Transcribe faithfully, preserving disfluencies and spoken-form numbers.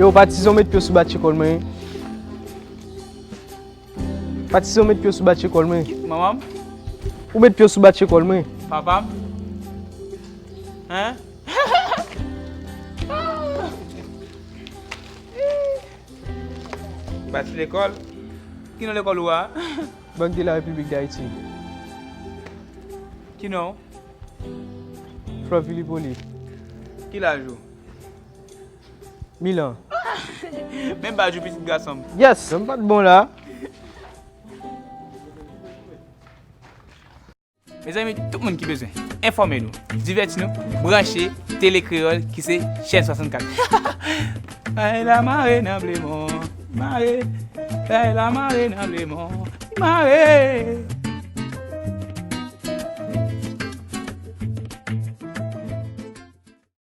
Yo, patizan, w met pye w sou batjekòl mwen. Patizan, w met pye w sou batjekòl mwen. Manman m? Ou met pye w sou batjekòl mwen. Papa m? Hein? Batjekòl? Ki non lekòl ou a? Bank de la République d'Haïti. Ki non? Florvil Hyppolite. Ki laj ou? Mil an. Menm badjou pitit gason m. Yes, m pa t bon la. Mezanmi, tout moun ki bezwen enfòme nou, divèti nou, branche Tele Kreyòl ki se chèn swasannkat. Ay la mare nan blemon, mare. Ay la mare nan blemon, mare.